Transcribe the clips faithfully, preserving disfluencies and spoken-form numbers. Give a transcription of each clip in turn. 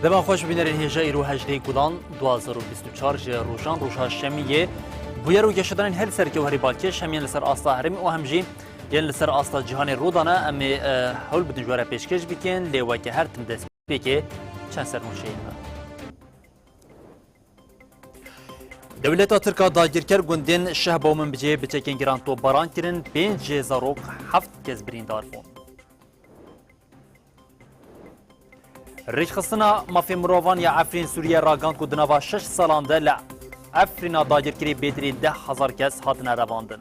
Dema xweş bînerên hêja, îro hejdehê Gulan du hazar û bîst û çar ji rojan roja şemiyê. Bûyer û geşedanên her li ser kewherî Balkêş hem yên li ser asta herêmê û hem jî yên li ser asta cîhanê rû dane. Em ê, e, hewl bidin ji we re pêşkêş bikin, lê weke her tim dest pê ke çend sernûçeyên me. Dewleta Tirk a dagirker gundên Şehba û Minbicê bi çekên giran topbaran kirin, pênc jê zarok, heft kes birîndar bûn. Rêxistina Mafê Mirovan ya Efrîn Sûriye ragihand ku di nava şeş salan de li Efrîna dagirkirî bêtirî deh hezar kes hatine revandin.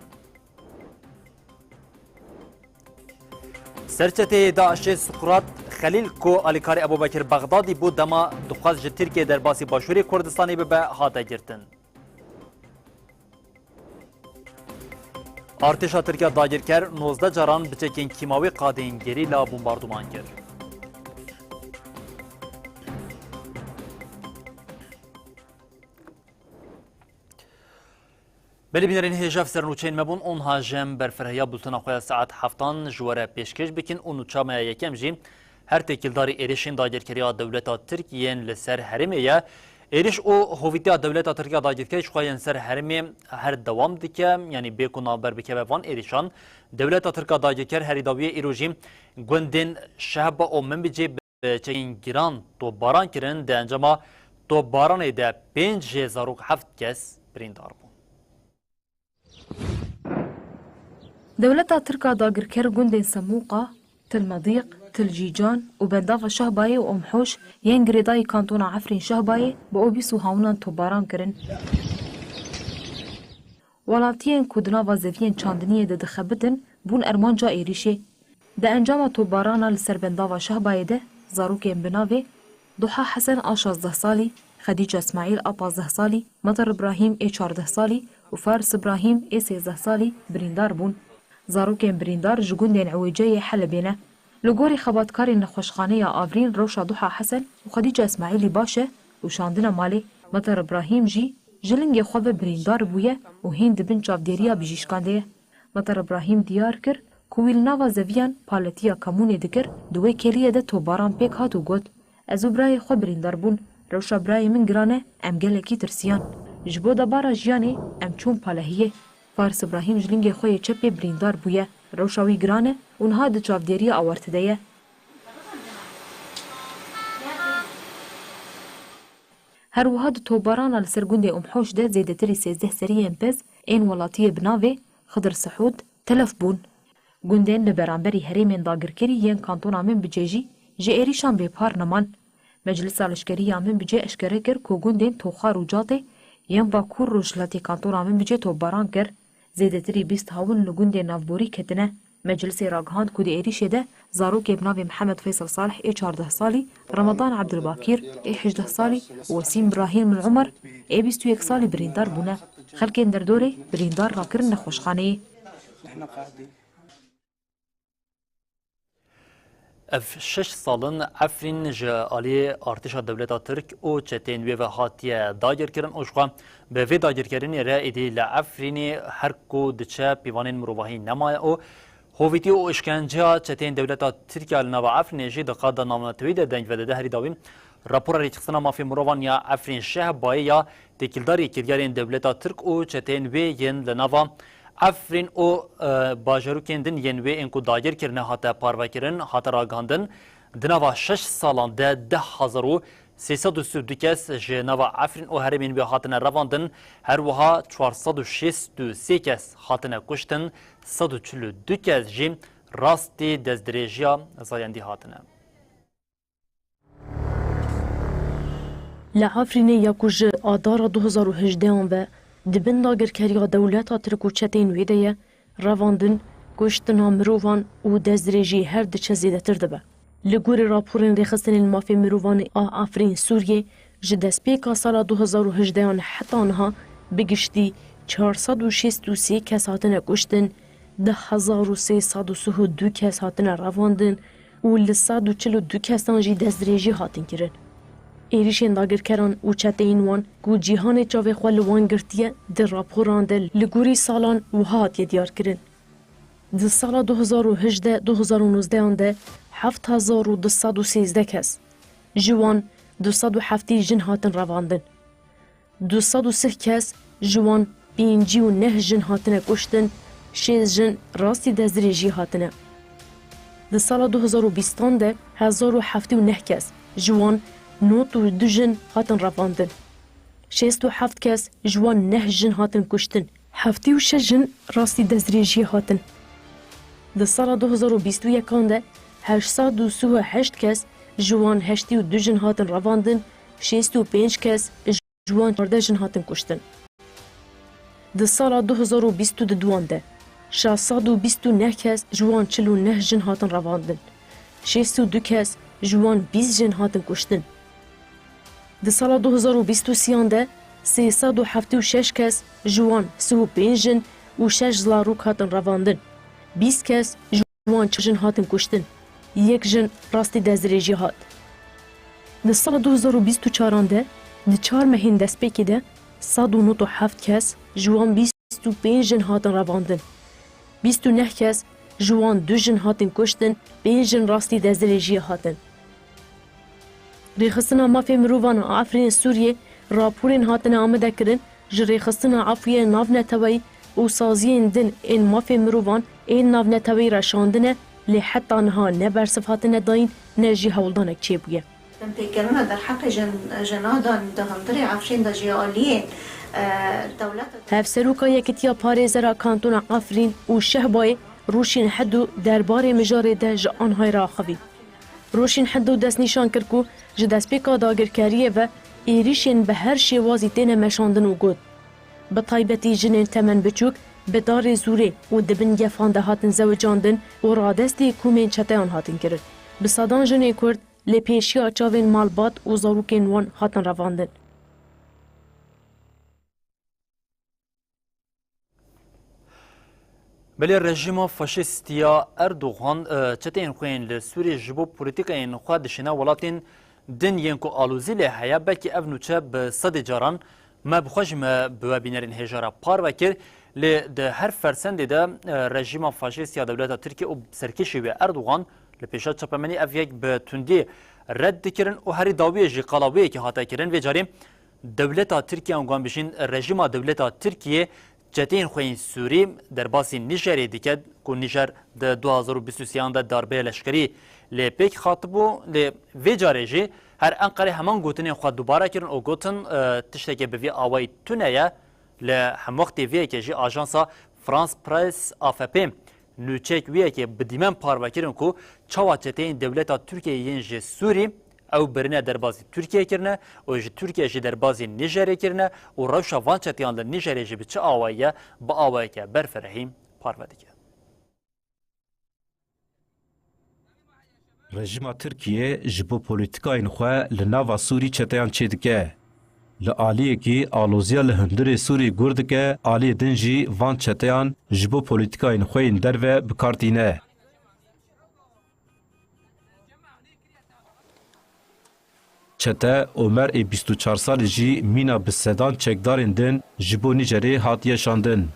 Serçeteyê DAIŞê Suqrat Xelîl ku alîkarê Ebûbekir Bexdadî bû, dema dixwest ji Tirkiyê derbasî Başûrê Kurdistanê bibe, hate girtin. Artêşa Tirk ya dagirker nozdeh caran bi çekên kîmawî qadên gerîla bombarduman kir. Belê bînerên hêja, ev sernûçeyên me bûn. Onha ji em berfirhiya bultena xwe ya saet heftan ji we re pêşkêş bikin û nûça me ya yekem jî her têkildarî êrişên dagirkeriya dewleta Tirk yên li ser herêmê ye. Êriş û hovîtiya dewleta Tirk ya dagirker ji xwe yên ser herêmê her dewam dike. Yanî bê ku navber bikeve van êrişan, dewleta Tirk ya dagirker herî dawiyê îro jî gundên Şehba û Minbicê bi çekên giran topbaran kirin. Di encama topbaranê de pênc jê zarok, heft kes birîndar bûn. Dewleta Tirk a dagirker gundên Semûqa, Til Medîq, Til Cîcan û bendava Şehbayê û Omhoş yên girêdayî kantona Efrîn Şehbayê bi obîs û hawnan topbaran kirin. Welatiyên ku di nava zeviyên çandiniyê de dixebitin, bûn ermanca êrîşê. Di encama topbarana li ser bendava Şehbayê de zarokên bi navê Duha Hesen a şazdeh salî, Xedîca Îsmaîl a pazdeh salî, Metir Ibrahîm ê çardeh salî û Faris Ibrahîm ê sêzdeh salî birîndar bûn. Zarokên birîndar ji gundên Ewêceyê Helebê ne. Li gorî xebatkarên nexweşxaneya Avrîn, rewşa Duha Hesen û Xedîca Îsmaîlî baş e û şandine malê. Metir Ibrahîm jî ji lingê xwe ve birîndar bûye û hîn di bin çavdêriya bijîşkan de ye. Metir Ibrahîm diyar kir ku wî li nava zeviyan paletiya kamûnê dikir, di wê kêliyê de topbaran pêk hat û got, "Ez û birayê xwe birîndar bûn. Rewşa birayê min giran e, em gelekî tirsiyan. Ji bo debara jiyanê em çûn palehiyê." Faris Ibrahîm ji lingê xwe yê çepê birîndar bûye. Rewşa wî giran e û niha di çavdêriya awarte de ye. Her wiha di topbarana li ser gundê Umhoş de zêdetirî sêzdeh seriyên pez ên welatiyê bi navê Xidir Sihûd telef bûn. Gundên li beramberî herêmên dagirkerî yên kantona Minbicê jî ji êrîşan bêpar neman. Meclisa Leşkerî ya Minbicê eşkere kir ku gundên Toxar û Catê yên bakur rojhilatê kantona Minbicê topbaran kir. Zêdetirî bîst hawin li gundên navborî ketine. Meclisê ragihand ku di êrîşê de zarokê bi navê Mihemed Feysel Salih ê çardeh salî, Ramadan Ebdulbakîr ê hejdeh salî û Wesîm Brahîm Umer ê bîst û yek salî birîndar bûne. Xelkên derdorê birîndar rakirin nexweşxaneyê. Ev şeş sal in Efrîn ji alî artêşa dewleta Tirk û çeteyên wê ve hatiye dagirkirin û ji xwe bi vê dagirkirinê re êdî li Efrînê her ku diçe pîvanên mirovahî nemaye û hovîtî û îşkenceya çeteyên dewleta Tirk ya li nava Efrînê jî di qada navnetewî de deng vedide. Herî dawî rapora Rêkxistina Mafê Mirovan ya Efrîn Şehbayê ya têkildarî kiryarên dewleta Tirk û çeteyên wê yên li nava Efrîn û, e, bajarokên din yên wê ên ku dagir kirine hate parvekirin, hate ragihandin. Di nava şeş salan de deh hezar û sê sed û sî û du kes ji nava Efrîn û herêmên wê hatine revandin, her wiha çar sed û şêst û sê kes hatine kuştin, sed û çil û du kes jî rastî destdirêjiya zayendî hatine. Li Efrînê ya ku ji adara du hezar û hejdehan ve di bin dagirkeriya dewleta Tirk û çeteyên wê de ye, revandin, kuştina mirovan û destdirêjî her diçe zêdetir dibe. Li gorî raporên Rêxistinên Mafê Mirovan a Efrîn Sûriyê, ji destpêka sala du hezar û hejdehan heta niha bi giştî çar sed û şêst û sê kes hatine kuştin, du hezar û sê sed û sî û du kes hatine revandin û li sed û çil û du kesan jî destdirêjî hatin kirin. Êrîşên dagirkeran û çeteyên wan ku cîhanê çavê xwe li wan girtiye, di raporan de li gorî salan wiha hatiye diyarkirin. Di sala du hezar û hejdeh du hezar û nozdehan de heft hezar û du sed û sêzdeh kes, ji wan du sed û heftê jin hatin revandin. Du sed û sih kes ji wan pêncî û neh jin hatine kuştin, şêst jin rastî destdirêjiyê hatine. Di sala du hezar û bîstan de hezar û heftê û neh kes, ji wan nod û du jin hatin revandin. Şêst û heft kes, ji wan neh jin hatin kuştin. Heftê û şeş jin rastî destdirêjiyê hatin. Di sala du hezar û bîst û yekan de heşt sed û sî û heşt kes, ji wan heştê û du jin hatin revandin, şêst û pênc kes, ji wan çardeh jin hatin kuştin. Di sala du hezar û bîst û duan de şeş sed û bîst û neh kes, ji wan çil û neh jin hatin revandin. Şêst û du kes, ji wan bîst jin hatin kuştin. Di sala du hezar û bîst û sêyan de sê sed û heftê û şeş kes, ji wan sî û pênc jin û şeş zarok hatin revandin. Bîst kes, ji wan çil jin hatin kuştin. Yek jin rastî destdirêjî hat. Di sala du hezar û bîst û çaran de, di çar mehên destpêkê de sed û nod û heft kes, ji wan bîst û pênc jin hatin revandin. Bîst û neh kes, ji wan du jin hatin kuştin, pênc jin rastî destdirêjiyê hatin. Rêxistina Mafê Mirovan a Efrînê Sûriyê raporên hatine amadekirin ji Rêxistina Efûyê Navneteweyî û saziyên din ên mafê mirovan ên navneteweyî re şandine, lê heta niha ne bersiv hatine dayîn ne jî hewldanek çêbûye. Binpêkirina derheqê jin-, jinadan di hundirê Efrîn de jî aliyê, e, dewleta Hevseroka Yekitiya Parêzera Kantona Efrîn û Şehbayê Rûşîn Hidû derbarê mijarê de ji Anhayê re axivî. Rûşîn Hidû destnîşan kir ku ji destpêka dagirkeriyê ve êrîşên bi her şêwazî têne meşandin û got, bi taybetî jinên temenbiçûk bi darê zûrê û di bin gefan de hatin zewicandin û radestî komên çeteyan hatin kirin. Bi sedan jinên Kurd li pêşiya çavên malbat û zarokên wan hatin revandin. Belê rejîma faşîst ya Erdogan, e, çeteyên xwe yên li Sûriyê ji bo polîtîkayên xwe dişîne welatên din yên ku alozî lê heye, belkî ev nûçe bi sedê caran me bi xwe jî me bi we bînerên hêja re parve kir. Lê di her fersendê de, e, rejîma faşîst ya dewleta Tirkiye û serkêşî wê Erdogan li pêşa çapemenî ev yek bi tundî red dikirin û herî dawiyê jî qala wê yekê hate kirin. Vê carê dewleta Tirkiye, an guan bijîn rejîma dewleta Tirkiye çeteyên xwe yên Sûrî derbasî Nîjerê dike ku Nîjer di du hezar û bîst û sêyan de darbeya leşkerî lê pêk hatibû. Lê vê carê jî her Enqerê heman gotinên xwe dubare kirin û gotin, e, tiştekê bi vî awayî tune ye. Li hemwextê vê yekê jî ajansa France Press, A F P, nûçeyek wî yekê bi dîmen parve kirin ku çawa çeteyên dewleta Tirkiyeyê yên ji Sûrî ew birine derbazî Tirkiye kirine û ji Tirkiye jî derbazî Nîjerê kirine û rewşa van çeteyan li Nîjerê jî bi çi awayî ye, bi awayeke berfirehî parve dike. Rejîma Tirkiyê ji bo polîtîkayên xwe li nava Sûrî çeteyan çêdike. Li aliyekî aloziya li hundirê Sûrî gur dike, aliyê din jî van çeteyan ji bo polîtîkayên xwe yên derve bi kar tîne. Çete Omer ê bîst û çar salî jî mîna bi sedan çekdarên din ji bo Nîjerê hatiye şandin.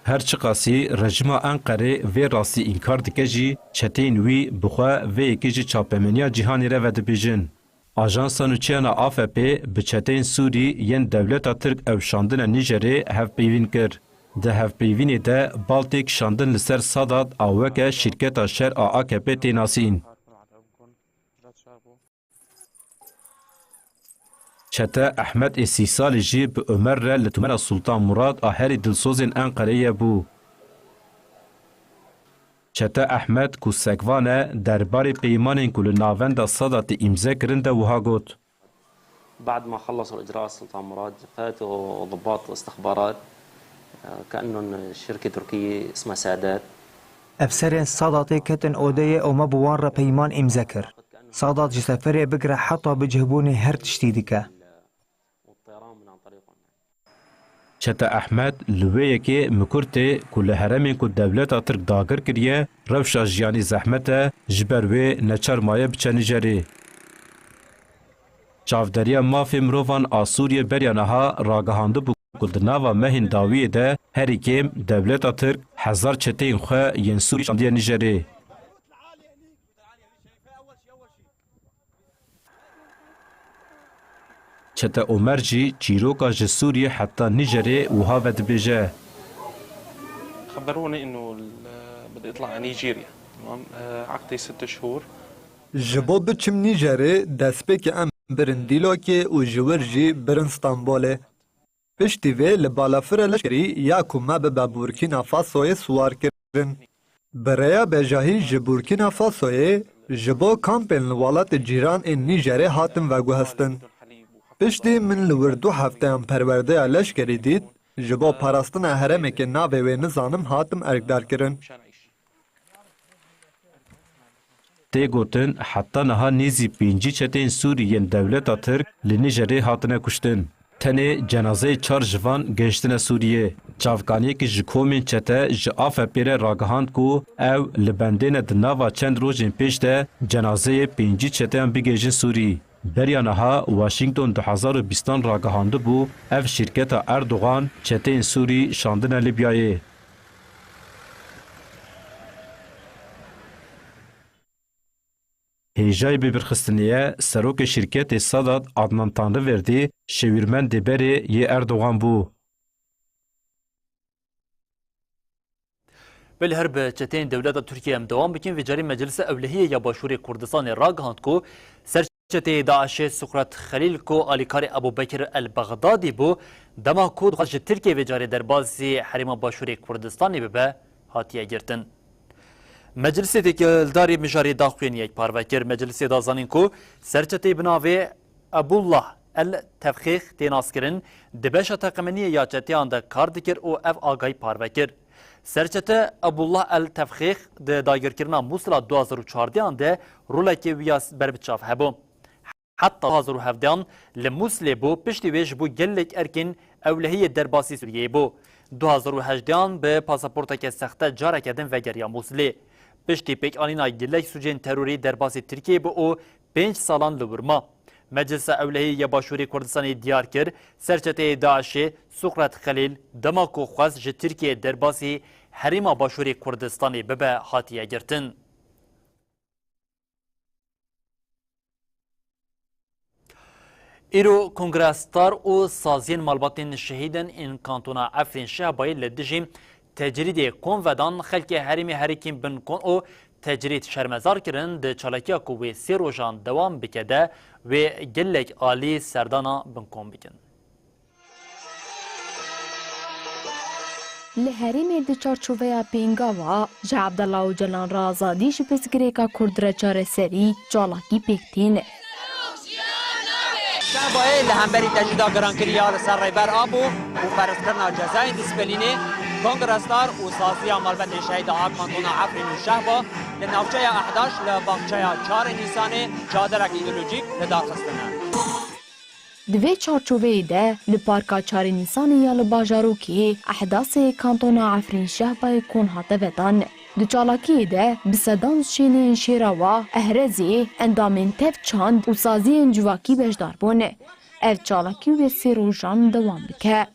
Her çiqasî rejîma Enqerê vê rastî înkar dike jî, çeteyên wî bi xwe vê yekê ji çapemeniya cîhanê re vedibêjin. Ajansa nûçeyana A F P bi çeteyên Sûrî yên dewleta Tirk ew şandine Nîjerê hevpeyvîn kir. Di hevpeyvînê de bal tê kişandin li ser Sadat a weke şîrketa şer a A K P tê nasîn. Çete Ehmed ê sî salî jî bi Omer re li tomera Sultan Murad a herî dilsozên Enqereyê bû. Çete Ehmed ku sekvan e, derbarê peymanên ku li navenda Sadatê îmze kirin de wiha got. بعد ما خلصوا الإجراء السلطان مراد، فاتوا ضباط استخبارات، آه، كأنهم شركة تركية اسمها سادات. Efserên Sadatê ketin odeyê û me bi wan re peyman îmze kir. Sadat ji seferê bigire heta bicihbûnê her tiştî dike. Çete Ehmed li wê yekê mikur tê ku li herêmên ku dewleta Tirk dagir kiriye, rewşa jiyanî zehmet e, ji ber wê neçar maye biçe Nîjerê. Çavderiya Mafê Mirovan a Sûriyê beriya niha ragihandibû ku di nava mehên dawiyê de herî kêm dewleta Tirk hezar çeteyên xwe yên Sûrî şandiye Nîjerê. Çete Omer jî çîroka ji Sûriyê heta Nîjerê wiha vedibêje. خبروني انه ال- بدي اطلع على نيجيريا. تمام. آه، عقدي ست شهور. Ji bo biçim Nîjerê, destpêkê em birin Dîlokê û ji wir jî birin Stenbolê. Piştî vê li balafira leşkerî ya ku me bibe Burkîna Fasoyê siwar kirin. Bi rêya bejahî ji Burkîna Fasoyê ji bo kampên li welatê cîran ên Nîjerê hatin veguhestin. Piştî min li wir du hefteyan perwerdeya leşkerî dît, ji bo parastina herêmekê navê wê nizanim hatim erkdarkirin. Tê gotin, heta niha nêzî pêncî çeteyên Sûrî yên dewleta Tirk li Nîjerê hatine kuştin. Tenê cenazeyê çar ji van gihiştine Sûriyê. Çavkaniyekî ji komên çete ji A F P'ê re ragihand ku ew li bendê ne di nava çend rojên pêş de cenazeyê pêncî çeteyan bigihêjin Sûrî. Beriya niha Washington du hazar û bîstan ragihandibû, ev şîrketa Erdogan çeteyên Sûrî şandine Libyayê. Hêjayî bibîrxistinê ye, serokê şîrketê Sadat Adnan Tanrıverdi şêwîrmendê berê yê Erdogan bû. Belê her bi çeteyên dewleta Tirkiyê em dewam bikin. Vê carî Meclisa Ewlehiyê ya Başûrê Kurdistanê ragihand ku serçeteyê DAIŞê Sukrat Xelîl ku alîkarê Ebû Bekir El Bexdadî bû, dema ku dixwest ji Tirkiyê vê carê derbasî herêma Başûrê Kurdistanê bibe, hatiye girtin. Meclisê Têkildarî mijarê daxuyaniyek parve kir. Meclisê da zanîn ku serçeteyê bi navê Ebullah El Tevxêx tê naskirin, di beşa teqemeniyê ya çeteyan de kar dikir û ev agahî parve kir. Serçete Ebullah El Tevxêx di dagirkirina Mûsila du hazar û çardehan de rolekê wî ya ber bi çav hebû. Heta du hazar û hevdehan li Mûsilê bû, piştî wê ji bo gelek erkên ewlehiyê derbasî Sûriyeyê bû. Du hazar û hejdehan bi pasaporteke sexte careke din vegeriya Mûsilê. Piştî pêkanîna gelek sûcên terorî derbasî Tirkiyeyê bû û pênc salan li wir ma. Meclisa Ewlehiyê ya Başûrê Kurdistanê diyar kir, serçeteyê DAIŞê Sukrat Xelîl dema ku xwest ji Tirkiyeyê derbasî herêma Başûrê Kurdistanê bibe, hatiye girtin. Îro kongrestar û saziyên malbatên şehîdên ên kantona Efrîn Şehbayê li dijî tecrîdê kon vedan, xelkê herêmê herikîn bin kon û tecrîd şermezar kirin, di çalakiya ku wê sê rojan dewam bike de wê gelek alî serdana bin kon bikin. Li herêmê di çarçoveya pêngava ji Abdullah Ocalan re azadî ji pirsgirêka Kurd re çareserî çalakî pêk tên. Şehbayê li hemberî tecrîda girankirî ya li ser Rêber Apo û ferizkirina cezayên dîsîplînê, Kongrestar û Saziya Malbetên Şehîda a Kantona Efrîn û Şehba li navçeya Ehdaş li baxçeya çarê Nîsanê çadirek îdeolojîk li dar xistine. Di vê çarçoveyê de li Parka Çarê Nîsanê ya li bajarokê Ehdasê Kantona Efrîn Şehbayê kon hate vedan. Di çalakiyê de bi sedan şêneyên şêrawa, ehrezê, endamên tev çand û saziyên civakî beşdar bûn. Ev çalakî wê sê rojan dewam bike.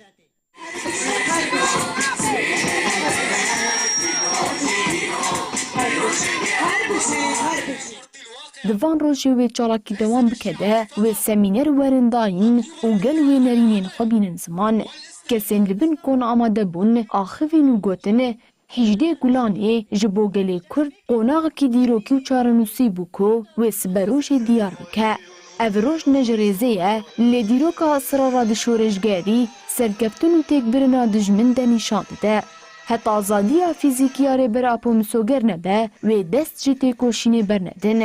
Di van rojê wê çalakî dewam bike de wê semîner werin dayîn û gel wê nerînên xwe bînin ziman. Kesên li bin kon amade bûn axivîn û gotin, Hêjdê Gulanê ji bo gelê Kurd qonaxekî dîrokî û çarenûsî bû ku wê siberojê diyar bike. Ev roj ne ji rêzê ye, lê dîroka israra di şoreşgerî, serkeftin û têkbirina dijmin de nîşan dide. Heta azadiya fîzîkî ya Rêber Apo misoger nebe, wê dest ji têkoşînê bernedin.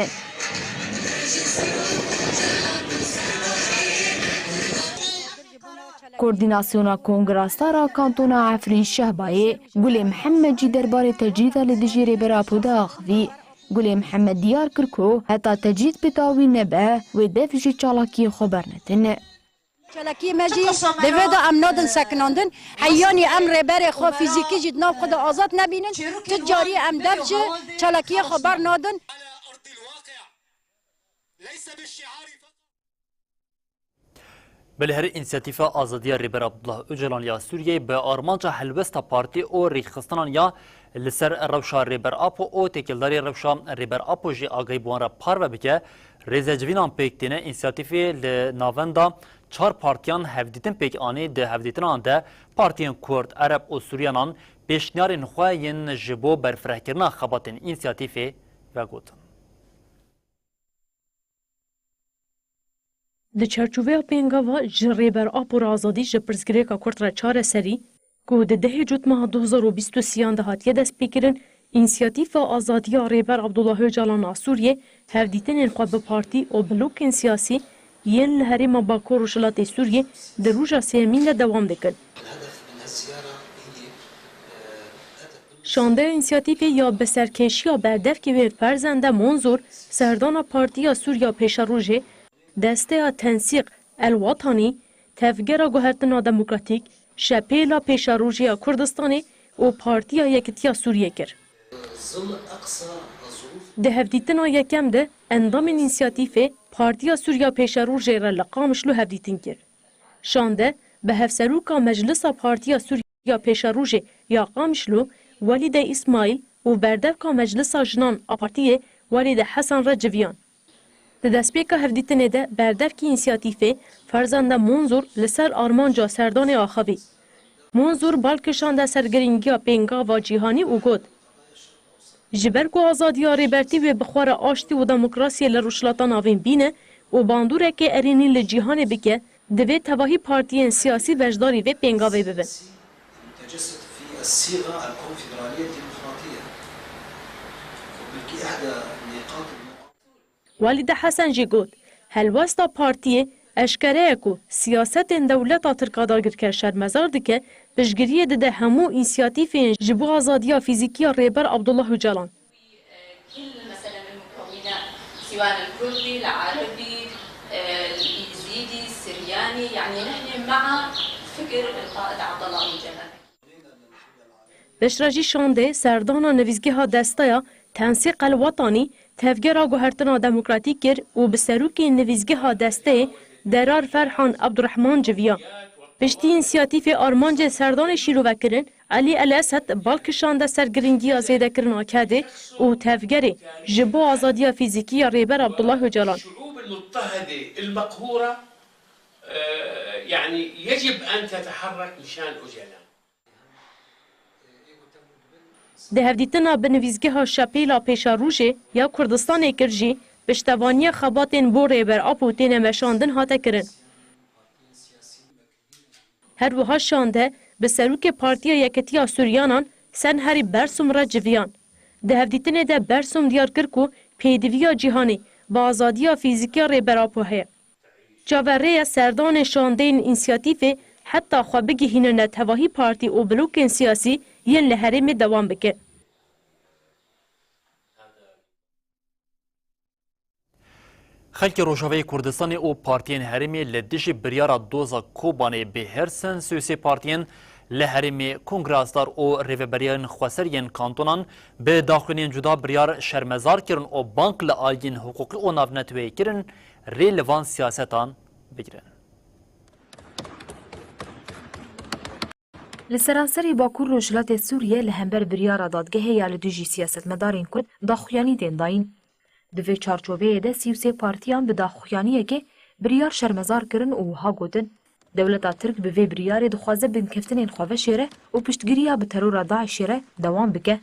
Koordînasyona Kongrastar a Kantona Efrîn Şehbayê Gulê Mihemed jî derbarê tecrîda li dijî Rêber Apo de axivî. Gulê Mihemed diyar kir ku heta tecrîd bi dawî nebe, wê dev ji çalakiyê xwe bernedin. Çalakiyê me jî di vê de em nadin sekinandin. Heyanî em rêberê xwe fîzîkî jî di nav xwe de azad nebînin, tu carî em dev ji çalakiyê xwe bernadin. Belê her Însiyatîfa Azadiya Rêber Abdullah Ocalan ya Sûriyeyê bi armanca helwesta partî û rêxistinan ya li ser rewşa Rêber Apo û têkildarî rewşa Rêber Apo jî agahî bi wan re parve bike, Rêzecivînan pêk tîne, însiyatîfê li navenda çar partiyan hevdîtin pêk anî. Di hevdîtinan de partiyên Kurd, Ereb û Suryanan pêşniyarên xwe yên ji bo berfirehkirina xebatên însiyatîfê vegotin. Di çarçoveya pêngava ji Rêber Apo re azadî ji pirsgirêka Kurd re çareserî, ku di dehê Cotmeha du hazar û bîst û sêyan de hatiye destpêkirin, Însiyatîfa Azadiya Rêber Abdullah Ocalan a Sûriyê hevdîtinên xwe bi partî û blokên siyasî yên li Herêma Bakur Rojhilatê Sûriyê di roja sêyemîn de dewam dikin. Şandeya Însiyatîfê ya bi serkêşiya berdevkê wê Ferzende Monzur, serdana Partiya Sûriya Pêşerojê, Desteya Tensîq El Watanî, Tevgera Guhertina Demokratîk, Şepêla Pêşerojê ya Kurdistanê û Partiya Yekitiya Sûriyê kir. Di hevdîtina yekem de endamên însiyatîfê Partiya Sûriya Pêşerojê re li Qamişlo hevdîtin kir. Şande bi hevserûka Meclisa Partiya Sûriya Pêşerojê ya Qamişlo Welîde Îsmaîl û berdevka Meclisa Jinan a Partiyê Welîde Hesen re civiyan. Di destpêka hevdîtinê de berdevkî însiyatîfê Ferzende Monzur li ser armanca serdanê axivî. Monzur bal kişande ser girîngiya pêngava cîhanî û got, Ji ber ku azadiya Rêbertî wê bi xwe re aştî û demokrasiyê li Rojhilata Navîn bîne û bandoreke erênî li cîhanê bike, divê tevahî partiyên siyasî beşdarî vê pêngavê bibin. Welîde Hesen jî got, Helwesta partiyê eşkere ye ku siyasetên dewleta Tirk a dagirker şermezar dike, piştgiriyê dide hemû însiyatîfên ji bo azadiya fîzîkî ya Rêber Abdullah Ocalan. كل مثلًا المكونات، سواء الكردي، العربي، آه، الإيزيدي، السرياني، يعني نحن مع فكر القائد عبد الله أوجلان. Piştre jî şandê serdana nivîsgeha Desteya Tensîq El Wetanî, Tevgera Guhertina Demokratîk kir û bi serokê nivîsgeha desteyê Derar Ferhan Abdurrahman civiya. Piştî însiyatîfê armancên serdanê şîrove kirin, Elî El Esed bal kişande ser girîngiya zêdekirina kedê û tevgerê ji bo azadiya fîzîkî ya Rêber Abdullah Ocalan. الشعوب المضطهدة المقهورة، آه، يعني يجب أن تتحرك مشان أوجلان. Di hevdîtina bi nivîsgeha Şepêla Pêşerojê ya Kurdistanê kir jî, piştevaniya xebatên bo Rêber Apo têne meşandin hate kirin. Her wiha şande bi serokê Partiya Yekitiya Suryanan Senherî Bersum re civiyan. Di hevdîtinê de Bersum diyar kir ku pêdiviya cîhanê bi azadiya fîzîkî ya Rêber Apo heye. Çaverê ye serdanên şandeyên însiyatîfê heta xwe bigihînine tevahî partî û blokên siyasî yên li herêmê dewam bike. Xelkê Rojavayê Kurdistanê û partiyên herêmê li dijî biryara doza Kobanê bi her sê sê partiyên li herêmê, Kongreya Star û rêveberiyên xweser yên kantonan bi daxuyaniyên cuda biryar şermezar kirin û bang li aliyên hiqûqî û navneteweyê kirin rê li van siyasetan bigirin. Li seranserî Bakur Rojhilatê Sûriyê li hember biryara dadgehê ya li dijî siyasetmedarên Kurd daxuyanî tên dayîn. Di vê çarçoveyê de sî û sê partiyan bi daxuyaniyekê biryar şermezar kirin û wiha gotin, Dewleta Tirk bi vê biryarê dixwaze binkeftinên xwe veşêre û piştgiriya bi terora DAIŞê re dewam bike.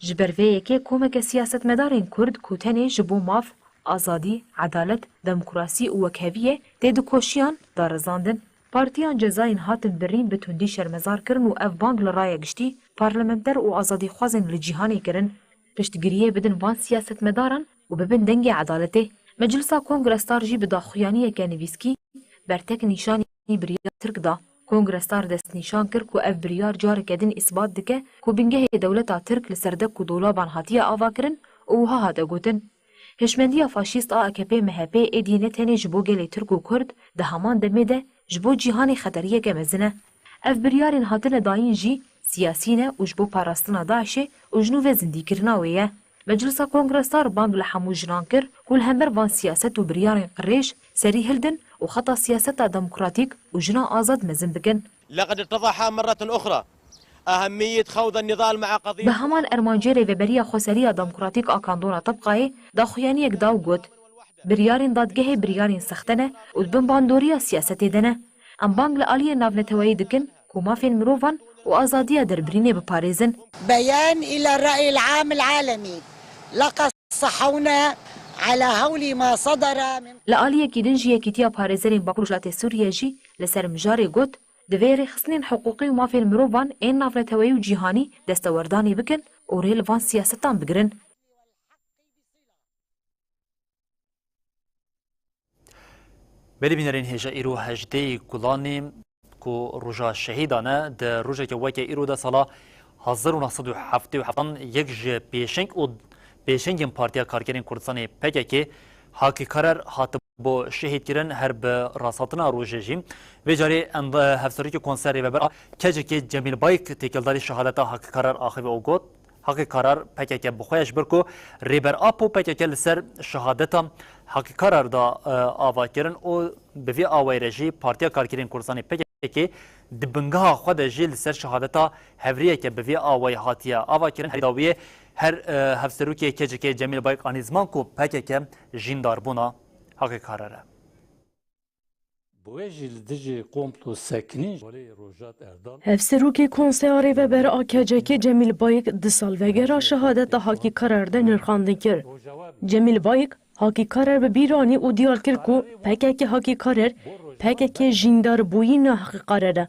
Ji ber vê yekê komeke siyasetmedarên Kurd ku tenê ji bo maf, azadî, edalet, demokrasî û wekheviyê tê dikoşiyan, da rizandin. Partiyan cezayên hatin birîn bi tundî şermezar kirin û ev bang li raya giştî, parlamenter û azadîxwazên li cîhanê kirin. Piştgiriyê bidin van siyasetmedaran û bibin dengê edaletê. Meclisa Kongre Star jî bi daxuyaniyeke nivîskî bertek nîşanî biryara Tirk da. Kongre Star destnîşan kir ku ev biryar careke din îsbat dike ku bingehê dewleta Tirk li serdek û dolaban hatiye avakirin û wiha hate gotin, Hişmendiya faşîst a A K P M H P êdî ne tenê ji bo gelê Tirk û Kurd, di heman demê de ji bo cîhanê xeteriyeke mezin e. Ev biryarên hatine dayîn jî siyasî ne û ji bo parastina DAIŞê û ji nû ve zindîkirina wê ye. Meclisa Kongre Star bang li hemû jinan kir ku li hember van siyaset û biryarên qirêj serî hildin û xeta siyaseta demokratîk û jina azad mezin bikin. لقد اتضح مرة أخرى أهمية خوض النضال مع قضية Bi heman ermancê Rêveberiya Xweseriya Demokratîk a Kandona Tebqayê daxuyaniyek da û got, Biryarên dadgehê biryarên sexte ne û di bin bandoriya siyasetê de ne. Em bang li aliyên navneteweyî dikin ku mafên mirovan û azadiya derbirînê biparêzin. بيان إلى الرأي العام العالمي. لقد صحونا على هول ما صدر من Li aliyekî din jî Yekîtiya Parêzerên Bakur Rojhilatê Sûriyê jî li ser mijarê got, divê rêxistinên hiqûqî û mafên mirovan ên navneteweyî û cîhanî destewerdanê bikin û rê li van siyasetan bigirin. Belê bînerên hêja, îro hejdê Gulanê ku Roja Şehîdan e, di rojeke weke îro de sala hezar û neh sed û heftê û heftan yek ji pêşeng û pêşengên Partiya Karkerên Kurdistanê P K K, Hakî Karer, hatibû şehîdkirin. Her bi rasthatina rojê jî vê carê em, hevserokê Konseya Rêveber a K C K Cemîl Bayik têkildarî şehadeta Hakî Karer axivî û got, Hakî Karer P K K bi xwe ye, ji ber ku Rêber Apo P K K li ser şehadeta Hakî Karer da, e, ava kirin û bi vî awayî re jî Partiya Karkerên Kurdistanê P K K di bingeha xwe de jî li ser şehadeta hevrêyeke bi vî awayî hatiye ava kirin. Herî dawiyê her, e, hevserokê K C K Cemîl Bayik anî ziman ku P K K jîndarbûna Hakî Karer e. Bi wê jî li dijî komplo sekinîn ji holê Rojat Erdal. Hevserokê Konseya Rêveber a K C K Cemîl Bayik di salvegera şehadeta Hakî Karer de nirxandin kir. Cemîl Bayik, Hakî Karer bi bîr anî û diyar kir ku P K K Hakî Karer, P K K jîndarbûyîna Hakî Karer e.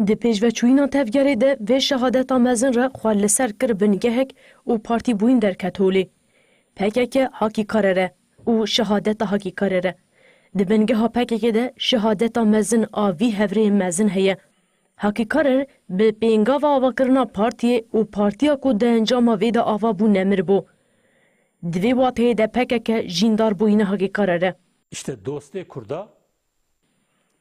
Di pêşveçûyîna tevgerê de vê şehadeta mezin re xwe li ser kir bingehek û partîbûyîn derket holê. P K K Hakî Karer e û şehadeta Hakî Karer e. Di bingeha P K K de şehadeta mezin a vî hevrêyê mezin heye. Hakî Karer bi pêngava avakirina partiyê û partiya ku di encama vê de ava bû nemir bû. Di vê wateyê de P K K jîndarbûyîna Hakî Karer e. İşte dostê Kurda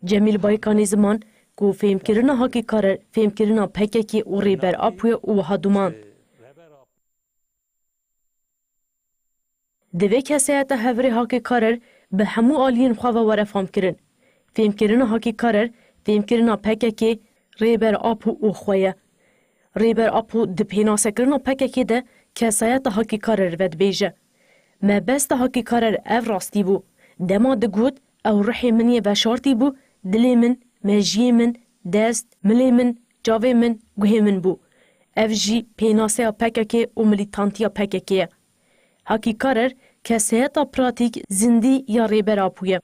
Cemîl Bayik anî ziman ku fêmkirina Hakî Karer fêmkirina P K K û Rêber Apo ye û wiha dumand. Divê kesayeta hevrê Hakî Karer bi hemû aliyên xwe ve were famkirin. Fêmkirina Hakî Karer fêmkirina P K K, Rêber Apo û xwe ye. Rêber Apo di pênasekirina P K K de kesayeta Hakî Karer vedibêje. Mebesta Hakî Karer ev rastî bû. Dema digot, ew ruhê min yê veşartî bû, dilê min, mejiyê min, dest, milê min, çavê min, guhê min bû. Ev jî pênaseya P K K û milîtantiya P K K ye. Hakî Karer, kesayeta pratîk, zindî ya Rêber Apo ye.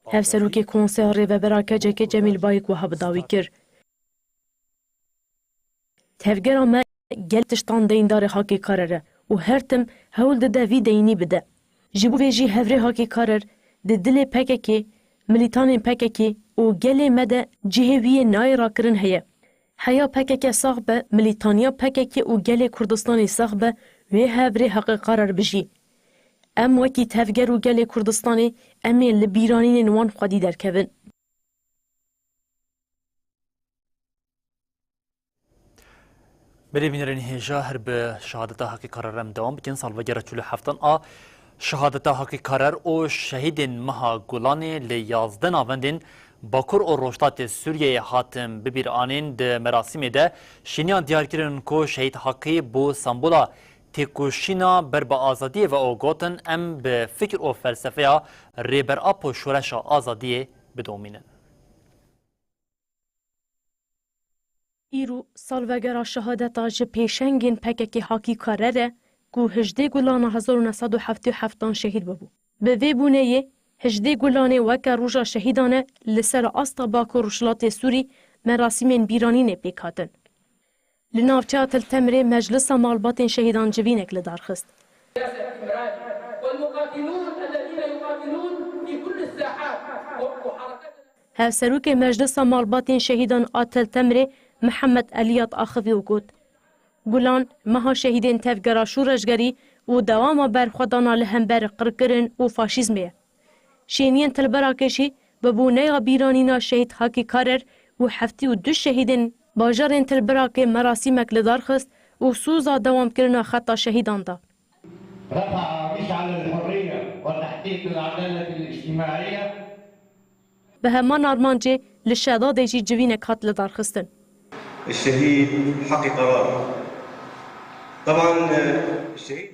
Hevserokê Konseya Rêveber a K C K Cemîl Bayik wiha bi dawî kir. Tevgera me gel tiştan deyndarê Hakî Karer e û her tim hewl dide vî deynî bide. Ji bo vê jî hevrê Hakî Karer di dilê P K K, milîtanên P K K û gelê me de cihê wî yê nayê rakirin heye. Heya P K K sax be, milîtaniya P K K û gelê Kurdistanê sax be, wê hevrê Hakî Karer bijî. Em wekî tevger û gelê Kurdistanê em ê li bîranînên wan xwedî derkevin. Belê bînerên hêja, her bi şehadeta Hakî Karer em dewam bikin. Salvegera çil û heftan a şehadeta Hakî Karer û şehîdên meha Gulanê li yazdeh navendên Bakur û Rojhilatê Sûriyeyê hatin bibîranîn. Di merasîmê de şêniyan diyar kirin ku şehîd Hakî bo sembola têkoşîna ber bi azadiyê ve û gotin, em bi fikir û felsefeya Rêber Apo şoreşa azadiyê bidomînin. Îro salvegera şehadeta ji pêşengên P K K Hakî Karer e ku hejdê Gulana hezar û neh sed û heftê û heftan şehîd bibû. Bi vê bûneyê hejdê Gulanê weke Roja Şehîdan e li ser asta Bakur Rojhilatê Sûrî merasîmên bîranînê pêk hatin. Li navçeya Til Temirê Meclisa Malbatên Şehîdan civînek li dar xist. والمقاتلون الذين يقاتلون في كل الساحات وحركتنا. Hevserokê Meclisa Malbatên Şehîdan a Til Temirê Mihemed Eliyat axivî û got, Gulan, meha şehîdên tevgera şoreşgerî û dewama berxwedana li hember qirkirin û faşîzmê ye. Şêniyên Tilbirakê jî bi boneya bîranîna şehîd Hakî Karer û heftê û du şehîdên bajarên Tilbirakê merasîmek li dar xist û soza dewamkirina xeta şehîdan da. رفع مشعل الحرية وتحقيق العدالة الاجتماعية. Bi heman armancê li Şedadê jî civînek hat lidarxistin. الشهيد حقي قرار. طبعا، الشهيد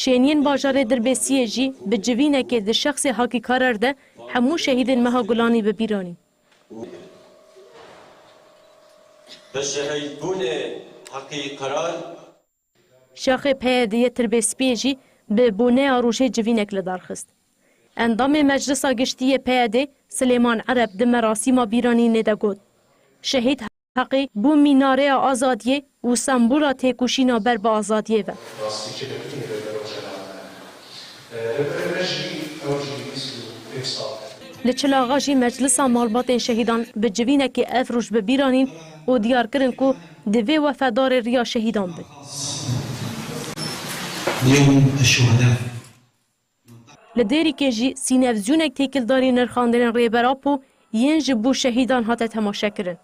Şêniyên bajarê Dirbêsiyê jî bi civînekê di şexsê Hakî Karar de hemû şehîdên Meha Gulanî bi bîr anîn. Bi şehîdbûnê Hakî Karar. Şaxê P Y D'yê Tirbêspiyê jî bi boneya rojê civînek li dar xist. Endamê Meclisa Giştî yê P Y D Silêman Ereb di merasîma bîranînê de got, Şehîd Heqî bû mînareya azadiyê û sembola têkoşîna ber bi azadiyê ve. Li Çilaxa jî Meclisa Malbatên Şehîdan bi civînekê ev roj bi bîr anîn û diyar kirin ku divê wefedarê riya şehîdan bin. Li Dêrikê jî sînevzûnek têkildarî nirxandinên Rêber Apo yên ji bo şehîdan hate temaşekirin.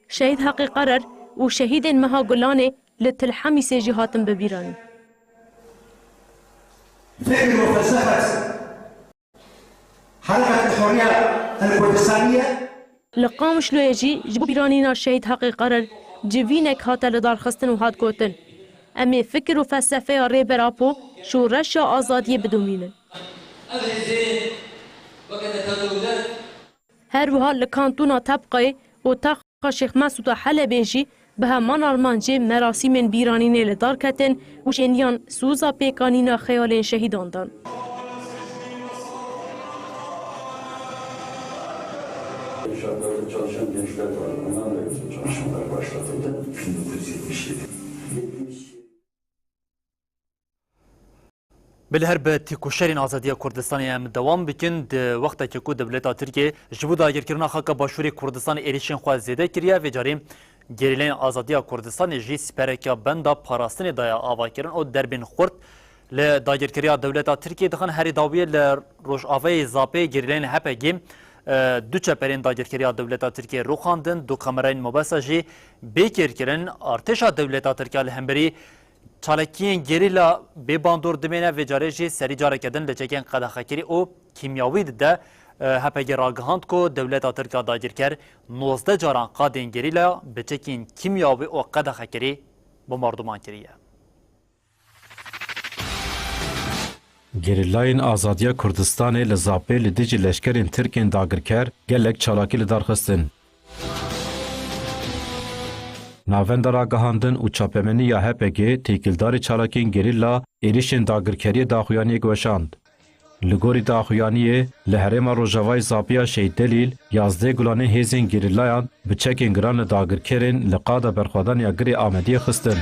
Şehîd Heqî Qerer û şehîdên Meha Gulanê li Til Hemîsê jî hatin bibîranîn. فكر وفلسفة حركة الحرية الكردستانية. Li Qamişloyê jî ji bo bîranîna Şehîd Heqî Qerer civînek hate lidarxistin û hat gotin, Em ê fikir û felsefeya Rêber Apo, şoreşa azadiyê bidomînin. Her wiha li Kantona Tebqayê û Taxa Şêx Mesûda Helebê jî bi heman armancê merasîmên bîranînê li dar ketin û şêniyan soza pêkanîna xeyalên şehîdan dan. Çalışan gençler var. Onlarla çalışmalar başlatıldı. bin dokuz yüz yetmiş yedi. Belê her bi têkoşerên azadiya Kurdistanê em dewam bikin. Di wextekê ku dewleta Tirkiyê ji bo dagirkirina xaka Başûrê Kurdistanê êrişên xwe zêde kiriye, vê carê gerîleyên azadiya Kurdistanê jî sipereke benda parastinê daye avakirin û derbên xurt li dagirkeriya dewleta Tirkiyê dixin. Herî dawiyê li rojavayê Zapê gerîleyên H P G, e, du çeperên dagirkeriya dewleta Tirkiyê rûxandin, du kamerayên mobesa jî bêkêr kirin. Artêşa dewleta Tirkiya li hemberî çalakiyên gerîla bê bandor dimêne, vê carê jî serî careke din li çekên qedexekirî û kîmyawî dide. H P G ragihand ku dewleta Tirk a dagirker nozdeh caran qadên gerîla bi çekên kîmyawî û qedexekirî bombarduman kiriye. Gerîlayên Azadiya Kurdistanê li Zapê li dijî leşkerên Tirk ên dagirker gelek çalakî li dar xistin. Navenda ragihandin û çapemenî ya H P G têkildarî çalakiyên gerîla êrişên dagirkeriyê daxuyaniyek weşand. Li gorî daxuyaniyê, li herêma rojavayê Zapê ya Şehîd Delîl, yazdeh gulanê hêzên gerîlayan bi çekên giran li dagirkerên li qada berxwedaniya Girê Amediyê xistin.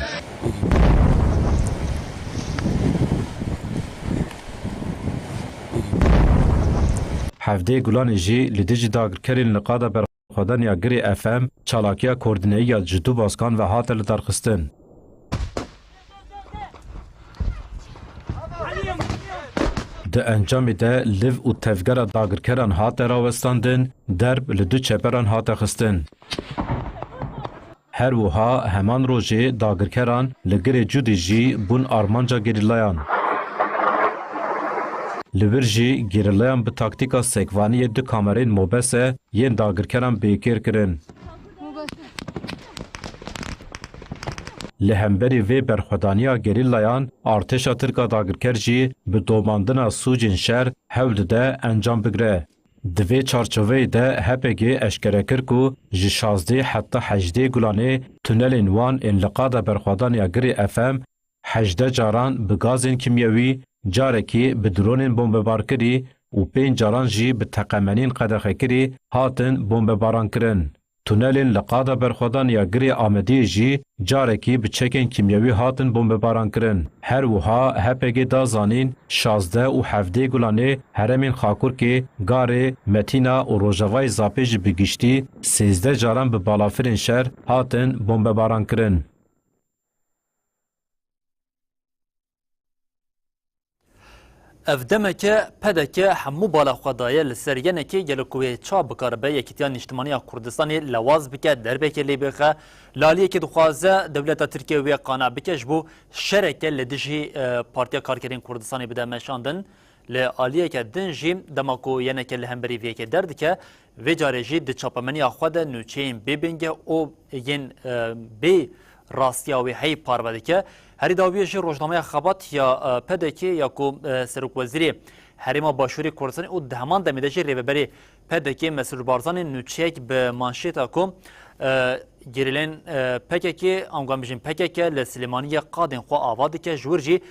Hevdeh gulanê jî li dijî dagirkerên li qada berxwedaniya Girê F M, çalakiya koordineyî ya ji du baskan ve hate lidarxistin. Di encamê de liv û tevgera dagirkeran hate rawestandin, derb li du çeperan hate xistin. Her wiha heman rojê dagirkeran li Girê Cûdî jî bûn armanca gerîlayan. Li wir jî gerîlayan bi taktîka sekvanî yê du kamereyên mobese yên dagirkeran bêkêr kirin. Li hemberî vê berxwedaniya gerîlayan, artêşa Tirk a dagirker jî bi domandina sûcên şer hewl dide encam bigire. Di vê çarçoveyê de H P G eşkere kir ku ji şazdeh heta hejdeh gulanê tunelên wan ên li qada berxwedaniya Girê F M hejdeh caran bi gazên kîmyewî, carekî bi dronên bombebarkirî û pênc caran jî bi teqemenîn qedexekirî hatin bombebarankirin. Tunelên li qada berxwedaniya Girê Amediyê jî carekî bi çekên kîmyewî hatin bombebarankirin. Her wiha H P G da zanîn, şazdeh û hevdeh gulanê herêmên Xakurkê, Garê, Metîna û Rojavayê Zapê jî bi giştî sêzdeh caran bi balafirên şer hatin bombebarankirin. Ev demeke P D K hemû bala xwe daye li ser yenekê, gelo ku wê ça bikaribe Yekîtiya Nîştimanî ya Kurdistanê lewaz bike, derbekê lê bixe. Li aliyekê dixwaze dewleta Tirkiye wê qane bike ji bo şereke li dijî, e, Partiya Karkerên Kurdistanê bide meşandin. Li aliyeke din jî dema ku yeneke li hemberî vê yekê derdike, vê carê jî di çapemeniya xwe de nûçeyên bê bingeh û yên, e, bê rastiya wê heyî parve dike. Herî dawiyê jî rojnameya Xebat ya, e, P D K ya ku, e, Serokwezîrê Herêma Başûrê Kurdistanê û di heman demê de jî rêveberê P D K Mesrûr Barzanî nûçeyek bi manşêta ku, e, gerîlên, e, P K K, ango em bijîn P K K li Silêmaniyê qadên xwe ava dike, ji wir jî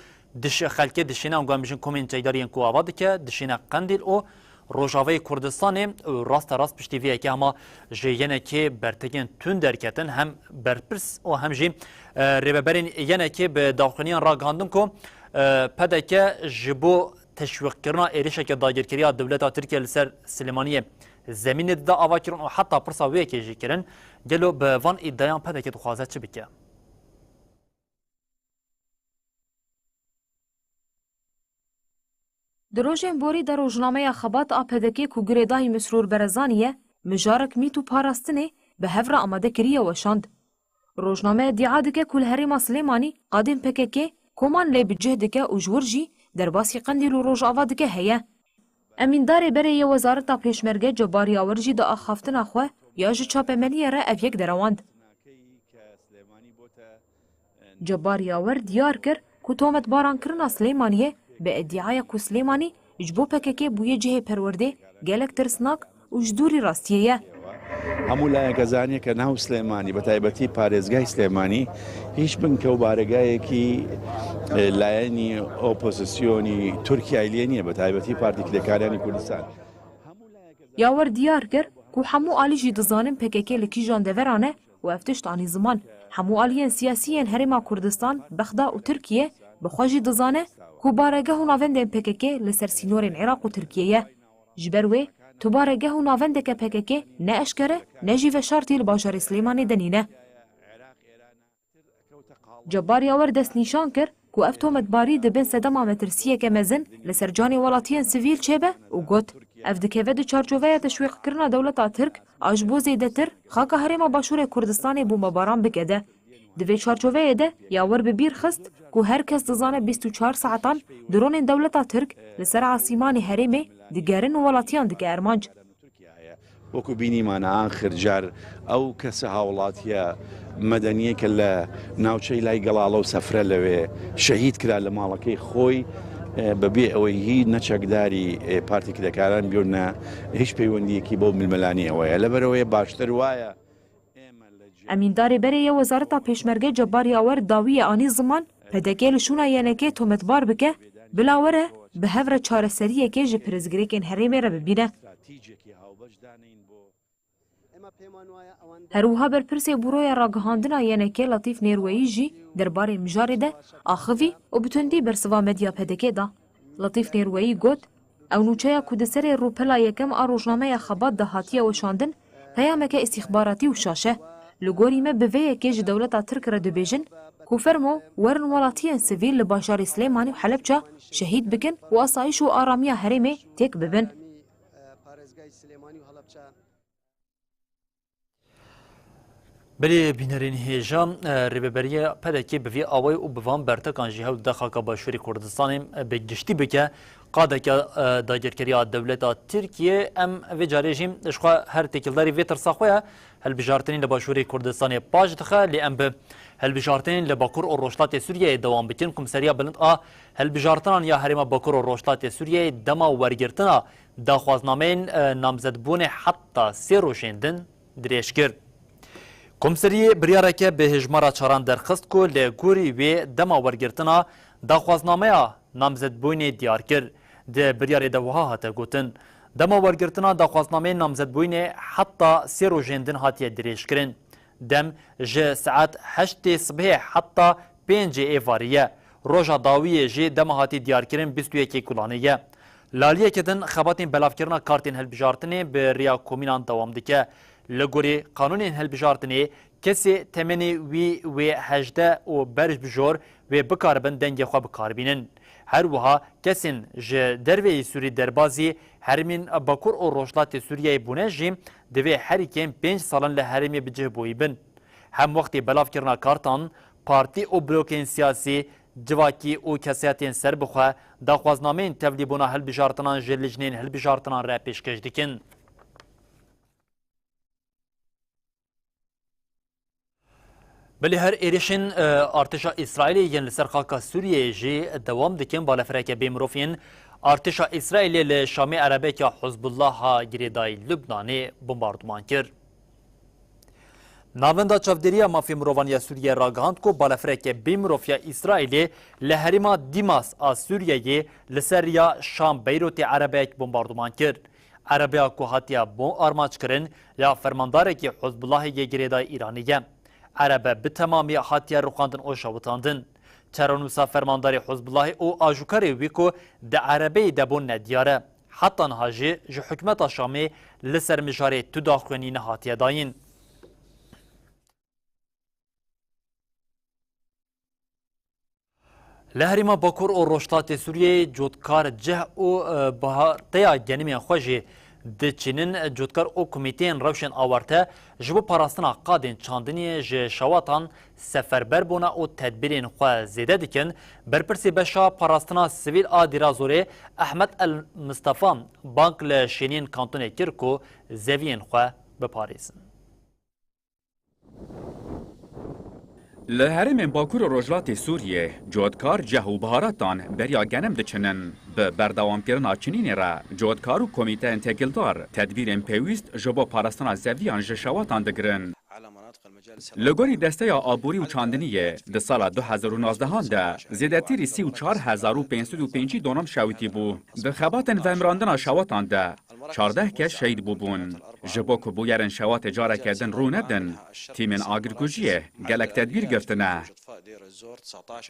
diş-, xelkê dişîne, ango em bijîn komên çekdarî yên ku ava dike, dişîne Qendîl û Rojavayê Kurdistanê û raste rast piştî vê yekê hema ji yenekê bertekên tund derketin, hem berpirs û hem jî, e, rêveberên yenekê bi daxuyaniyan ragihandin ku, e, P D K ji bo teşwîqkirina êrişeke dagirkeriya dewleta Tirkiye li ser Silêmaniyê zemînê dida avakirin û heta pirsa wê yekê jî kirin. Gelo bi van îdiayan P D K dixwaze çi bike? Di rojên borî de rojnameya Xebat a P D K ku girêdayî Mesrûr Berezanî ye, mijarek mît û parastinê bi hev re amade kiriye weşand. Rojname îdia dike ku li herêma Silêmanî qadên P K K koman lê bi cih dike û ji wir jî derbasî Qendîl û Rojava dike heye. Emîndarê berê yê Wezareta Pêşmerge Cebbar Yawer jî di axaftina xwe ya ji çapemeniyê re ev yek derewand. Cebbar Yawer diyar kir ku tometbarankirina Silêmaniyê bi îdiaya ku Silêmanî ji bo P K K bûye cihê perwerdê gelek tirsnak û ji dûrî rastiyê ye. هەموو لایەکە زانیە کە ناو سلێمانی، بە تایبەتی پارێزگای سلێمانی، هیچ بنکە و بارگایەکی لایەنی ئۆپۆزیسیۆنی تورکیای لێ نییە، بە تایبەتی پارتی کرێکاریانی کوردستان. Yawer diyar kir ku hemû alî jî dizanin P K K li kîjan deveran e û ev tişt anî ziman. Hemû aliyên siyasî yên Herêma Kurdistan, Bexda û Tirkiye bi xwe jî dizane ku baregeh û navendên P K K li ser sînorên Iraq û Tirkiye ye. Ji ber wê tu baregeh û navendeke P K K ne eşkere ne jî veşartî li bajarê Silêmanê de nîne. Cebbar Yawer destnîşan kir ku ev tometbarî dibin sedema metirsiyeke mezin li ser canê welatiyên sivîl çêbe û got, ev dikeve di çarçoveya teşwîqkirina dewleta Tirk a ji bo zêdetir xaka Herêma Başûrê Kurdistanê bombebaran bike de. Di vê çarçoveyê de Yawer bi bîr xist ku her kes dizane bîst û çar saetan dronên dewleta Tirk li ser asîmanê herêmê digerin û welatiyan dike armanc. وەکو بینیمان ئاخر جار ئەو کەسە هاوڵاتیە مەدەنیە کە لە ناوچەی لای گەڵاڵە و سەفرە لەوێ شەهید کرا لە ماڵەکەی خۆی، ئێ، بەبێ ئەوەی هی نەچەکداری، ئێ، پارتی کرێکاران بیۆنە هیچ پەیوەندیەکی بەو ململانیەوەیە. لەبەرەوەیە باشتر وایە ئێمە لە جیهان Emîndarê berê yê Wezareta Pêşmerge Cebbar Yawer dawiye anî ziman P D K li şûna yenekê tometbar bike, bila were bi hev re çareseriyekê ji pirsgirêkên herêmê re bibîne. Her wiha berpirsê Buroya Ragihandina yenekê Latîf Nêrweyî jî derbarê mijarê de axivî û bi tundî bersiva medya P D K da. Latîf Nêrweyî got, ew nûçeya ku di serê rûpela yekem a rojnameya Xebat de hatiye weşandin, peyameke îstîxbaratî û şaş e. Li gorî me bi vê yekê ji dewleta Tirk re dibêjin ku fermo werin welatiyên sivîl li bajarê Silêmanî û Helebça şehîd bikin û asayîş û aramiya herêmê têk bibin. Belê bînerên hêja, e, rêveberiya P D K bi vî awayî û bi van bertekan jî hewl dide xaka Başûrê Kurdistanê, e, bi giştî bike, qadeke, e, dagirkeriya dewleta Tirkiye. Em vê carê jî ji xwe her têkildarî vê tirsa xwe ye, hilbijartinên li Başûrê Kurdistanê paş dixe, lê em bi hilbijartinên li Bakur û Rojhilatê Sûriyeyê dewam bikin. Komseriya Bilind a Hilbijartinan ya Herêma Bakur û Rojhilatê Sûriyeyê dema wergirtina daxwaznameyên, e, namzedbûnê heta sê rojên din dirêj kir. Komseriyê biryareke bi hejmara çaran derxist ku li gorî wê dema wergirtina daxwaznameya namzedbûnê diyar kir. Di biryarê de wiha hate gotin, dema wergirtina daxwaznameyê namzedbûnê heta sê rojên din hatiye dirêjkirin. Dem ji saet heştê sibehê heta pêncê êvarî ye. Roja dawiyê jî dema hatî diyarkirin bîst û yekê Gulanê ye. Li aliyeke din xebatên belavkirina kartên hilbijartinê bi riya komînan dewam dike. Li gorî qanûnên hilbijartinê kesê temenê wî wê hejdeh û berj bijor wê bikaribin dengê xwe bi kar bînin. Her wiha kesên ji derveyî Sûrî derbazî herêmên Bakur û Rojhilatê Sûriyeyê bûne jî divê herî kêm pênc salan li herêmê bi cih bûyî bin. Hem wextê belavkirina kartan, partî û blokên siyasî Civakî û kesayetên serbixwe daxwaznameyên tevlîbûna hilbijartinan ji lijnên hilbijartinan re pêşkêş dikin. Belê her êrişên, e, artêşa Îsraîlê yên li ser xaka Sûriyeyê jî dewam dikin. Balefireke bê mirov yên artêşa Îsraîlê li Şamê erebeyeke Hizbullaha girêdayî Lubnanê bombarduman kir. Navenda Çavdêriya Mafê Mirovan ya Sûriyê ragihand ku balefireke bê mirov ya Îsraîlê li herêma Dîmas a Sûriyeyê li ser riya Şam Beyrûtê erebeyek bombarduman kir. Erebeya ku hatiye bo armanc kirin ya fermandarekî Hizbullahê yê girêdayî Îranî ye. Erebe bi temamî hatiye rûxandin û şewitandin. Çarenûsa fermandarê Hizbullahê û ajokarê wî ku di erebeyê de bûn nediyar e. Heta niha jî ji hikûmeta Şamê li ser mijarê tu daxuyanî nehatiye dayîn. Li herêma Bakur û Rojhilatê Sûriyeyê cotkar cih û, e, biharteya genimên xwe jî diçînin. Cotkar û komîteyên rewşên awarte ji bo parastina qadên çandiniyê ji şewatan seferber bûne û tedbîrên xwe zêde dikin. Berpirsê beşa parastina sivîl a Dêrazorê Ehmed El Mistefa bang li şêniyên kantonê kir ku zeviyên xwe biparêzin. Li herêmên Bakur û Rojhilatê Sûriyê, cotkar, cih û biharatan beriya genim diçinin. Bi berdewamkirina çinînê re, cotkar û komîteyên têkildar tedbîrên pêwîst ji bo parastina zeviyan ji şewatan digirin. Li gorî Desteya Aborî û Çandiniyê, di sala du hezar û nozdehan de zêdetirî sî û çar hezar û pênc sed û pêncî donom şewitî bû. Bi xebatên vemirandina şewatan de çardeh kes şehîd bûbûn. Ji bo ku bûyerên şewatê careke din rû nedin, tîmên agirkujiyê gelek tedbîr girtine.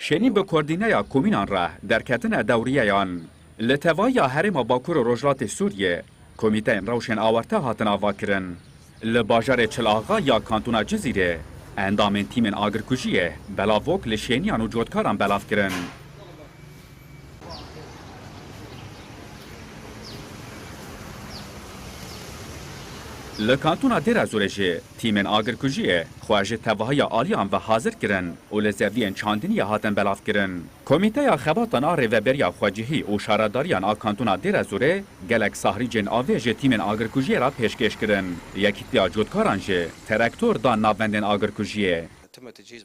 Şênî bi koordîneya komînan re derketine dewriyeyan. Li tevahiya herêma Bakur û Rojhilatê Sûriyê komîteyên rewşên awarte hatin avakirin. Li bajarê Çilaxa ya Kantona Cizîrê endamên tîmên agirkujiyê belavok li şêniyan û cotkaran belav kirin. Li Kantona Dêrazorê jî tîmên agirkujiyê xwe ji tevahiya aliyan ve hazir kirin û li zeviyên çandiniyê hatin belavkirin. Komîteya Xebatan a Rêveberiya Xwecihî û Şaredariyan a Kantona Dêrazorê gelek sahrîcên avê ji tîmên agirkujiyê re pêşkêş kirin. Yekîtiya Cotkaran jî teraktor dan navendên agirkujiyê.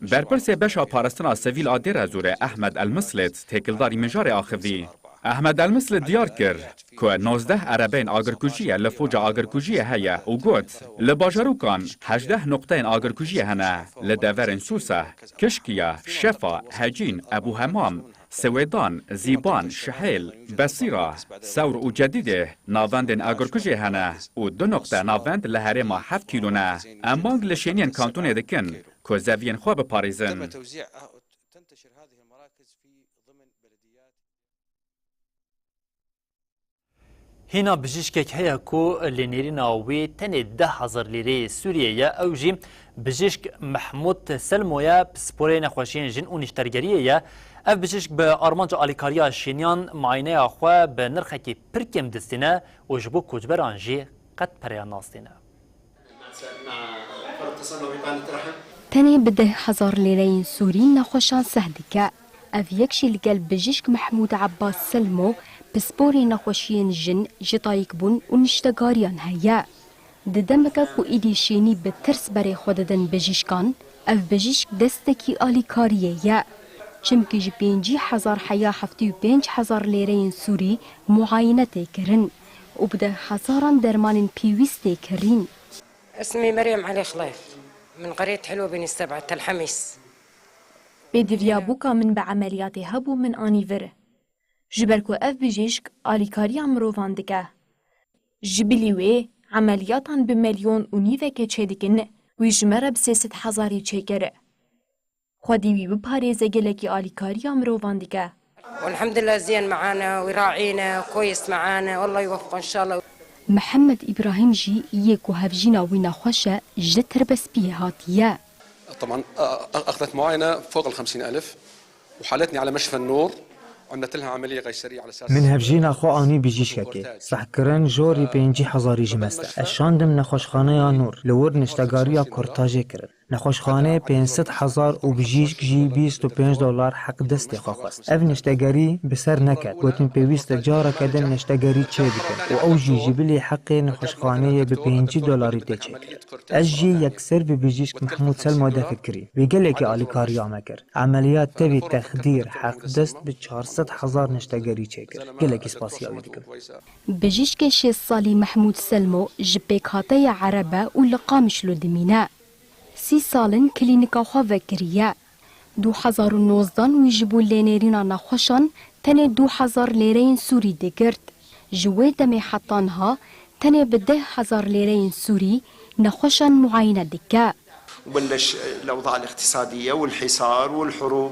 Berpirsê beşa parastina sivîl a Dêrazorê Ehmed El Mislêt têkildarî mijarê axivî. Ehmed El Mislêt diyar kir ku nozdeh erebeyên agirkujiyê li foca agirkujiyê heye û got, li bajarokan hejdeh nuqteyên agirkujiyê hene, li deverên Sûse, Kişkiye, Şefa, Hecîn, Ebû Hemam, Siwêdan, Zîban, Şihêl, Besîra, Sewr û Cedîdê navendên agirkujê hene û du nuqte navend li herêma heft kîlo ne. Em bang li şêniyên kantonê dikin ku zeviyên xwe biparêzin. Hîna bijîşkek heye ku lênêrîna wê tenê deh hezar lîreyê Sûriyê ye, ew jî bijîşk Mehmûd Selmo ye, pisporê nexweşiyên jin û niştergeriyê ye. Ev bijîşk bi armanca alîkariya şêniyan muayeneya xwe bi nirxekî pir kêm distîne û ji bo koçberan jî qet pereya nastîne. Tenê bi deh hezar lîreyên Sûrî nexweşan seh dike. Ev yek jî li gel bijîşk Mehmûd Ebbas Selmo, pisporê nexweşiyên jin ji dayikbûn û niştegariyan heye. Di demeke ku êdî şênî bi tirs berê xwe didin bijîşkan, ev bijîşk destekî alîkariyê ye. Çimkî ji pêncî hezar heya heftê û pênc hezar lêreyên Sûrî muayene tê kirin û bi deh hezaran dermanên pêwîst tê kirîn. اسمي مريم علي خليف، من قرية حلوة بني سبعة، تل حميس. Pêdiviya bûka min bi emeliyatê hebû, min anî vir. Ji ber ku ev bijîşk alîkariya mirovan dike. Ji bilî wê emeliyatan bi melyon û nîveke çêdikin, wî ji me re bi sê sed hezarî çêkir. Xwedî wî biparêze, gelekî alîkariya mirovan dike. والحمد لله زين معانا ويراعينا كويس معانا، والله يوفقه إن شاء الله. Mihemed Îbrahîm jî yê ku hevjîna wî nexweş e, ji Tirbespiyê hatiye. طبعًا، أ-، أ-، أخذت معاينة فوق الخمسين ألف، وحالتني على مشفى النور، عملت لها عملية قيصرية على أساس Min hevjîna xwe anî bijîşkekê. Sehkirin jorî pêncî hezarî ji me ste. Ez şandim nexweşxaneya Nûr, li wir niştegariya kurtajê kirin. Nexweşxaneyê pênc sed hezar û bijîşk jî bîst û pênc dolar heq destê xwe xwest. Ev niştegerî bi ser neket. Gotin pêwîst e careke din niştegerî çêbikin û ew jî ji bilî heqê nexweşxaneyê bi pêncî dolarî tê çêkirin. Ez jî yekser bi bijîşk Mehmûd Selmo de fikirîm. Wî gelekî alîkariya me kir. Emeliyat tevî texdîr, heqdest bi çar sed hezar niştegerî çêkir. Gelekî spasiya wî dikim. Bijîşkê şêst salî Mehmûd Selmo ji pêkhateya Ereb e û li Qamişlo dimîne. Sî sal in klînika xwe vekiriye. Du hezar û nozdan wî ji bo lênêrîna nexweşan tenê du hezar lêreyên Sûrî digirt. Ji wê demê heta niha tenê bi deh hezar lêreyên Sûrî nexweşan muayene dike. وبلش الأوضاع الاقتصادية والحصار والحروب،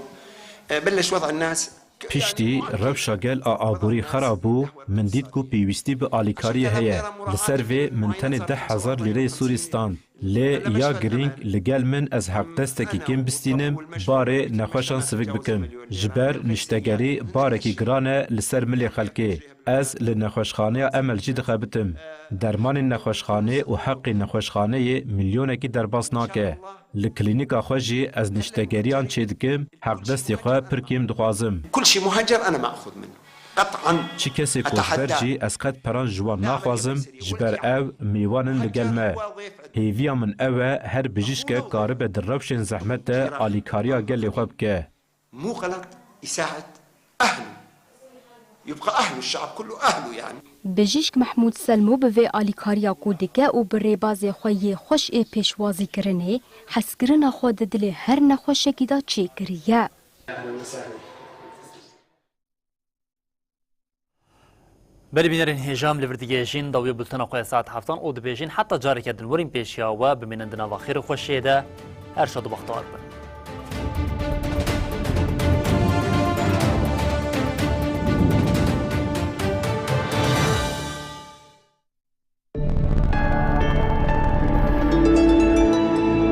بلش وضع الناس. Piştî rewşa gel a aborî xera bû, min dît ku pêwîstî bi alîkariyê heye. Li ser vê min tenê deh hezar lîreyê Sûrî stand. Lê ya girîng li gel min ez heqdestekî kêm bistînim, barê nexweşan sivik bikim. Ji ber niştegerî barekî giran e li ser milê xelkê. Ez li nexweşxaneya Emel jî dixebitim. Dermanên nexweşxanê û heqê nexweşxaneyê milyonekî derbas nake. Li klînîka xwe jî ez niştegeriyan çêdikim, heqdestê xwe pir kêm dixwazim. كل شيء مهجر أنا ما أخذ منه. قطعا. Çi kesê koçber jî ez qet peran ji wan naxwazim, ji ber ew mêvan in li gel me. Hêviya min ew e, her bijîşkek karibe di rewşên zehmet de alîkariya gelê xwe bike. مو غلط يساعد أهله. يبقى أهله، الشعب كله أهله يعني. Bijîşk Mehmûd Selmo bi vê alîkariya ku dike û bi rêbazê xwe yê xweş ê pêşwazîkirinê, hezkirina xwe di dilê her nexweşekî de çêkiriye. Belê bînerên hêja, em li vir digihêjin dawiyê bultena xwe ya saet heftan û dibêjin heta careke din werin pêşiya we, bimînin di nava xêr û xweşiyê de. Her şad û bextewar bin.